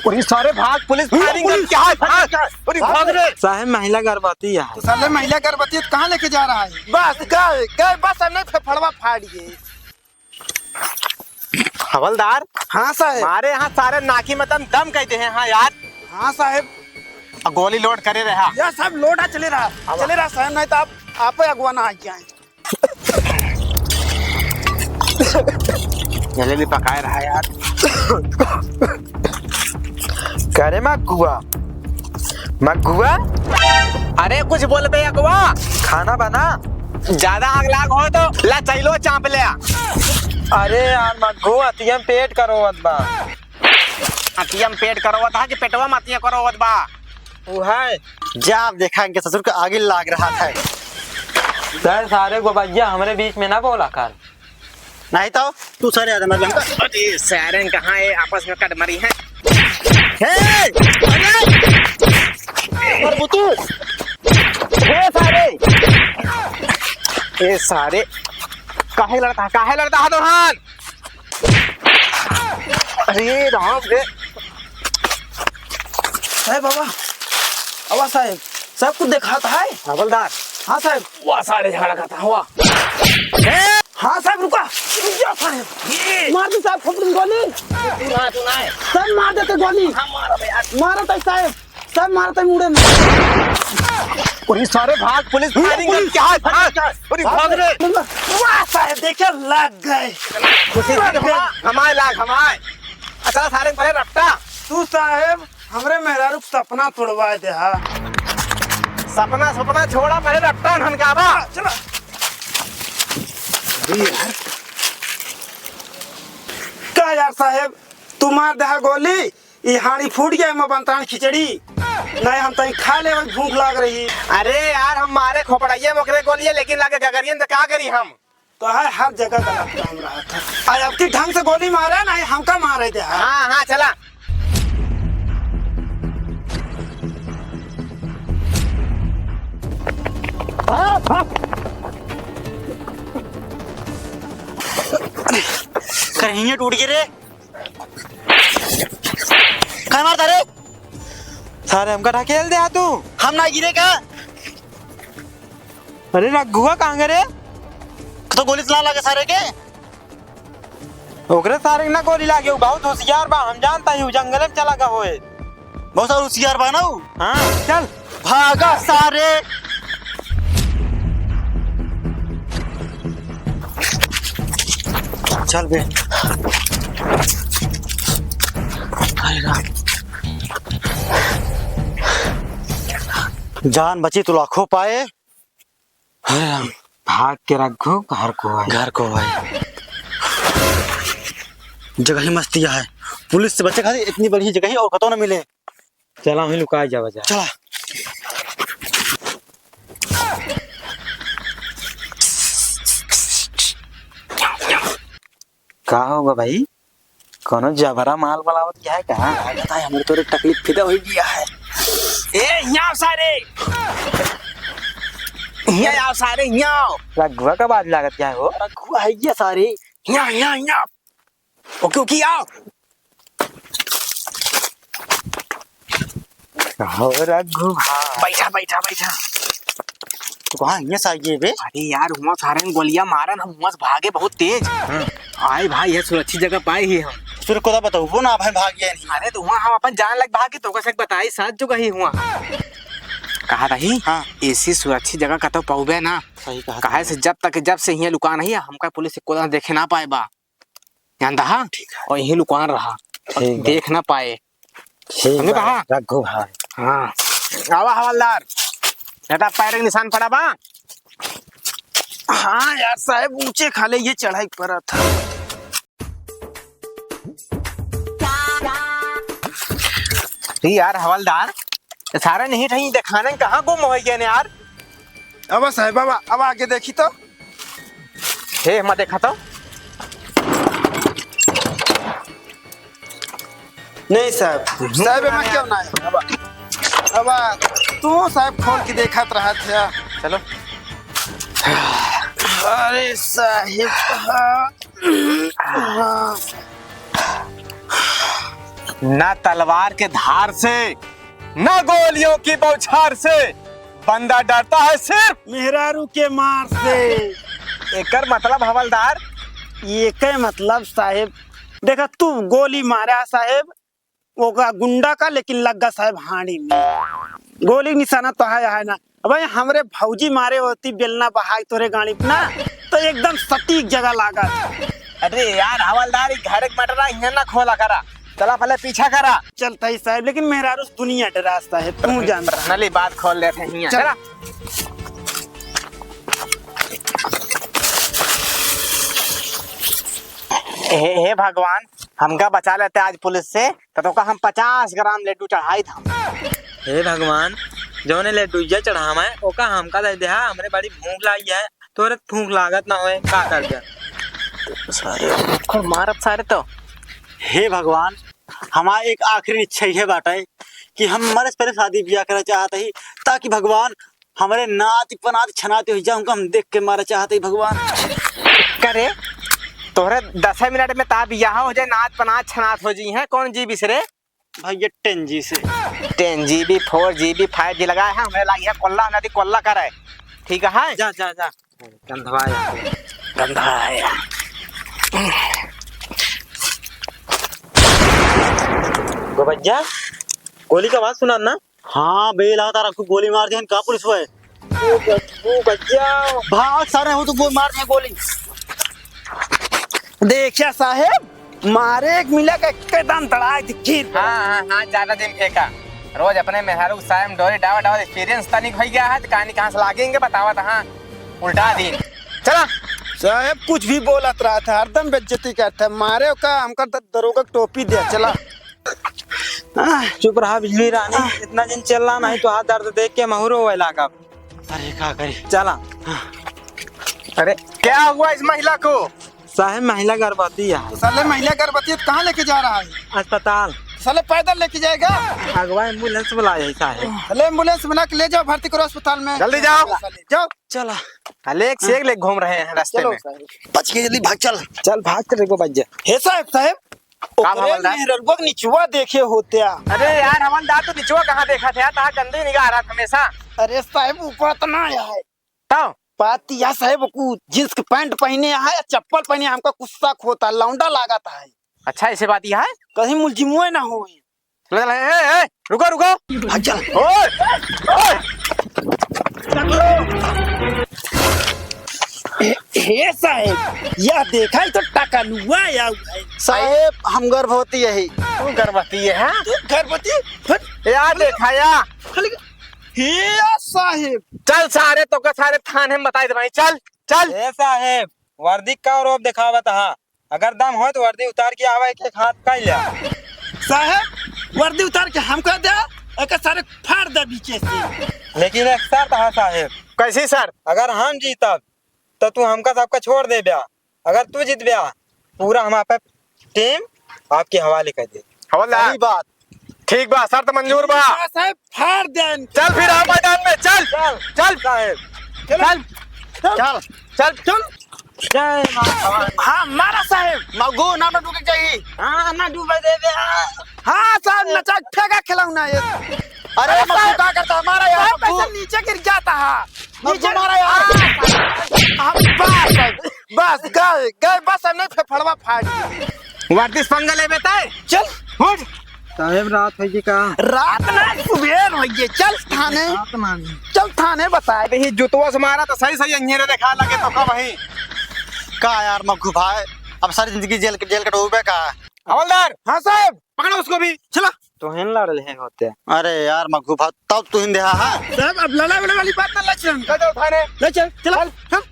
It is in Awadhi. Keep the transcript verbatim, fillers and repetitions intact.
अरे सारे भाग, पुलिस फायरिंग कर, क्या है? भाग, अरे भाग रे। साहब, महिला गर्भवती है। तो साले महिला गर्भवती है, तो कहाँ लेके जा रहा है? बस गए, गए, बस हमने फेफड़वा फाड़ गए। हवलदार। हाँ साहेब। हमारे यहाँ सारे नाकी में दम, दम कह दे हैं, हाँ यार। हाँ साहेब। अब गोली लोड करे रहा। यह सब लोड आ चले रहा, चले रहा साहेब, नहीं तो आप, आप अगुआ ना आ जाए। जलेबी पकाए रहा यार। करे मगुआ, मगुआ। अरे कुछ बोल बे अगुआ। खाना बना। ज्यादा आग लाग हो तो ला चैलो चाप ले आ। अरे यार मगुआ, अतियम पेट करोवत बा। अतियम पेट करोवत हा कि पेटवा में अतियम करोवत बा? उ है। जा, आप देखा, इनके ससुर को आगे लाग रहा था। सर, सारे गोबैया हमरे बीच में ना बोला कर। नहीं तो तू सर याद मर जाऊंगा। अरे, सारे कहाँ है, आपस में कट मरी है। हे, अरे! मर बुतू। हे सारे। ए सारे, काहे लड़ता, काहे लड़ता है तोहान? अरे राम रे। साहेब, आवा, आवा साहेब, सब कुछ देखात है। हवलदार। हाँ साहेब। वाह, सारे झगड़ा करता हुआ। हाँ साहेब, रुका, रुक जाओ साहेब। मार दे साहेब, खोपड़ी में गोली। तू ना, तू ना है। सब मार देते गोली। हाँ, मारो बे यार। मारो तो साहेब, सब मारत है मुड़े में। अरे सारे भाग, पुलिस फायरिंग कर, क्या है? भाग, अरे भाग रे। वाह साहेब, देखिए लग गए। खुशी से हमारे लाग, हमारे। अच्छा सारे पहले रट्टा। तू साहेब, हमरे मेहरारू के सपना तोड़वा दे हा। सपना, सपना छोड़ा, पहले रट्टा ननकावा। चला। अरे यार। का यार साहेब, तू मार दे हा गोली, ई हांडी फूट गया, एमा बनतान खिचड़ी। नहीं, हम तई खा ले, भूख लाग रही। अरे यार, हम मारे खोपड़ाइये में ओकरे गोलिये, लेकिन लागे गगरियन त का करी हम? तो है, हर जगह गलत काम रहा था। आज अब की ढंग से गोली मारे, नहीं हमका मारे दे। हाँ, हाँ, चला। अरे, करेहिया टूट गए रे। काहे मारता रे? सारे हमका ढकेल दे तू। हम ना गिरे का? अरे रघुआ कहाँ गए रे? तो गोली चला लगे सारे के। ओकरे सारे के ना गोली लागे, उ बहुत होशियार बा, हम जानता ही, उ जंगल में चला गए होए। बहुत सारा होशियार बा ना उ। हाँ, चल। भागा सारे। चल बे। अरे राम। जान बची तो लाखों पाए। अरे राम। भाग के रखो घर को आए। घर को आए। जगह ही मस्तिया है, पुलिस से बचे खातिर इतनी बढ़िया जगह ही और कतौ न मिले। चला, वहीं लुकाई जावा जाए। चला। का होगा भाई, कोनो जबरा माल बनावत क्या है का? लागत है हमरे तोरे तकलीफ फिदा हो गया है। ए, यहाँ सारे, यहाँ आओ सारे, यहाँ आओ। रघुआ का बात लागत क्या है हो? रघुआ है ये सारे, यहाँ, यहाँ, यहाँ। ओके, ओके, आओ। हो रघु भाई। बैठा, बैठा, बैठा। तो कहाँ है ये सारे बे? अरे यार, हुआँ सारे ने गोलियां मारन, हम हुआँ से भागे बहुत तेज। हाँ। आए भाई, ये सुरक्षित जगह पाए ही हम। फिर कोदा बताओ, वो ना भाई भाग गया नहीं। अरे तो हुआँ हम अपन जान लग भागे, तो कैसे बताई, साथ जो कही हुआँ। कहा रही? हाँ। ऐसी सुरक्षित जगह कतौ पहुबे ना। सही कहा काहे तुमने। से जब तक, जब से हियाँ लुका नहीं है, हमका पुलिस एको दाना देखे ना पाए बा। जानता हा? ठीक है। और यहीं लुकान रहा। ठीक बा। देख ना पाए। ठीक समझे बा, कहा? रघु भाई। हाँ। आवा हवलदार। बेटा पैर के निशान पड़ा बा। हाँ यार साहेब, ऊंचे खाले ये चढ़ाई पड़ा था। अरे यार हवलदार, ये सारे नहीं ठही देखाने कहाँ गुम हो गए ने यार? अब साहेब, अब, अब आगे देखी तो। हे, मत देखा तो। नहीं साहेब, हम्म, साहेब, एमा नहीं क्यों ना है? अब, अब तू साहेब खोल के देखत रहा था। चलो। अरे साहेब, हाँ। हाँ। ना तलवार के धार से, ना गोलियों की बौछार से, बंदा डरता है सिर्फ मेहरारू के मार से। एकर मतलब हवलदार? एके मतलब साहेब, देखा तू गोली मारा साहेब, ओका गुंडा का, लेकिन लग्गा साहेब हांडी में। गोली निशाना तो है, है ना। अब भाई हमरे भौजी मारे होती बेलना बहाई तोरे गाड़ी पे ना, तो एकदम सटीक जगह लागत। अरे यार हवलदार, ई घर के मटरा हियां ना खोला करा। चला पहले पीछा करा। चलता ही साहेब, लेकिन मेहरारू से दुनिया डरास साहेब, तू जानता। नली बात खोल लेते हैं हियां। चल। चला। हे, हे भगवान, हमका बचा लेते आज पुलिस से, तो तोका हम पचास ग्राम लड्डू चढ़ाइत हम। हे भगवान, जौने लड्डू ये चढ़ावे, ओका हमका दे दे, हाँ, हमरे बड़ी भूख लागी है, तोरे भूख लागत ना होए, का कर दे? सारे खूब मारत सारे तो। हे भगवान, हमार एक आखिरी इच्छा ये बाटे कि हम मरे से पहले शादी ब्याह करे चाहत ही, ताकि भगवान हमरे नाती पनाती छनाती होइ जा, उनका हम देख के मारे चाहत ही भगवान। करे, तोहरे दसे मिनट में ता बियाह हो जाए, नात पनात छनात हो जी हैं, कौन जी बिसरे? भैया टेन जी से। Ten G B, four G B, five G लगाए हैं, हमरे लागी है कोल्ला, नदी कोल्ला करे। ठीक है? जा, जा, जा। गंधवाया। गंधवाया। गो भैया, गोली का आवाज सुना ना? हाँ, बे, लगा तारा को गोली मार दिया, का पुलिस हुआ है? ओ ग-, ओ गज्जा। भाग सारे, हो तो गोली मार दिया, गोली। देखिया साहेब, मारे एक मिला के एकदम दड़ाए दिखी। हाँ, हाँ, हाँ, ज्यादा दिन फेंका। रोज अपने मेहरारू के साय में डोरी डावा डावा, experience तनिक होइ गया है, तो कहानी कहाँ से लागेंगे, बतावा तो, हाँ, उल्टा दिन। चला। साहेब कुछ भी बोलत रहा था, हरदम बेइज्जती करता है। मारे का हमका द-, दरोगा के टोपी दे, चला। आह। चुप रहा बिजली रानी, आह। इतना दिन चल रहा नहीं तो हाथ दर्द देख के महूरो हुआ लागब। अरे का करी? चला। अरे क्या हुआ इस महिला को? साहेब महिला गर्भवती है। तो साले महिला गर्भवती है तो कहाँ लेके जा रहा है? अस्पताल। साले पैदल लेके जाएगा? अगवा एम्बुलेंस बुलाए है साहेब। साले एम्बुलेंस बना के ले जाओ, भर्ती करो अस्पताल में। जल्दी जाओ। साले, जाओ। चला। अरे एक से एक लेके घूम रहे हैं रास्ते में। साहेब। बच के जल्दी भाग चल। चल भाग चल रे गो बच जा। हे साहेब, साहेब, का ओकरे हवलदार? मेहररुआ के निचवा देखे होत्या। अरे यार, हवलदार तो निचवा कहाँ देखा था यार, तहाँ गंदी निगाह रहा हमेशा। अरे साहेब, ऊपर तो ना आया है। तो? बात यह साहेब, ओकू जींस के पैंट पहिने है, चप्पल पहिने है, हमका गुस्सा होता है, लौंडा लागत है। अच्छा, ऐसे बात यह है? कहीं मुलजिमुए ना होए। चलो, चलो, ए, ए, रुको, रुको। भाग चल। ओए, ओए। ए, हे साहेब, यह देखा ही तो टकलुआ आया हुआ है। साहेब, हम गर्भवती यही। तू गर्भवती है, हाँ? तू गर्भवती? हट। या देखा या। खाली का-, हे या साहेब। चल सारे, तोका सारे थाने में बताई दे भाई, चल, चल। ए साहेब, वर्दी का रोब देखावत हा? अगर दम होय तो वर्दी उतार के आवा, एक एक हाथ कर लिया। साहेब, वर्दी उतार के हमका दे, एके सारे फाड़ दे बीचे से। लेकिन एक शर्त है साहेब। कैसी शर्त? अगर हम जीतब तो तू हमका सबका छोड़ देब्या, अगर तू जीतब्या पूरा हम आपे टीम आपके हवाले कर दे। हवलदार। सही बात। ठीक बा, शर्त मंजूर बा। हाँ साहेब, फाड़ देन। चल फिर आ मैदान में, चल। चल। चल। साहेब। चल। चल। चल। चल। जय माँ भवानी। हाँ, मारा साहेब। मगू, ना, ना डूबे चाहिए। हाँ, ना डूबे देबे। हाँ साहेब, नचा फेंका खिलौना ये। अरे अरे मगू, साहेब। का करता हमारा यार, साहेब, मगू? पैसा नीचे गिर जाता है। मगू, नीचे मारा यार। हाँ, हाँ, बस, बस, गए, गए, बस, हम नहीं फे-, फड़वा फाड़। वर्दी से पंगा लेबे तय? चल। उठ। साहेब, रात होइ गई का? रात ना, सुबेर होइ गई। चल थाने। रात ना। चल थाने बताए। अरे, ये जुतवा से मारा तो सही सही अंधेरे देखा लगे तो का वही। का यार मग्गू भाई, अब सारी जिंदगी जेल, जेल कटोबे का? हवलदार। हाँ साहेब। पकड़ो उसको भी। चला। तोहेन लड़ले हैं होते। अरे यार मग्गू भाई, तब तू हिंदे हा, हाँ? साहेब, अब लड़ाई वड़ाई वाली बात ना लचन। ले चल थाने। ले चल, चला। चल। चल।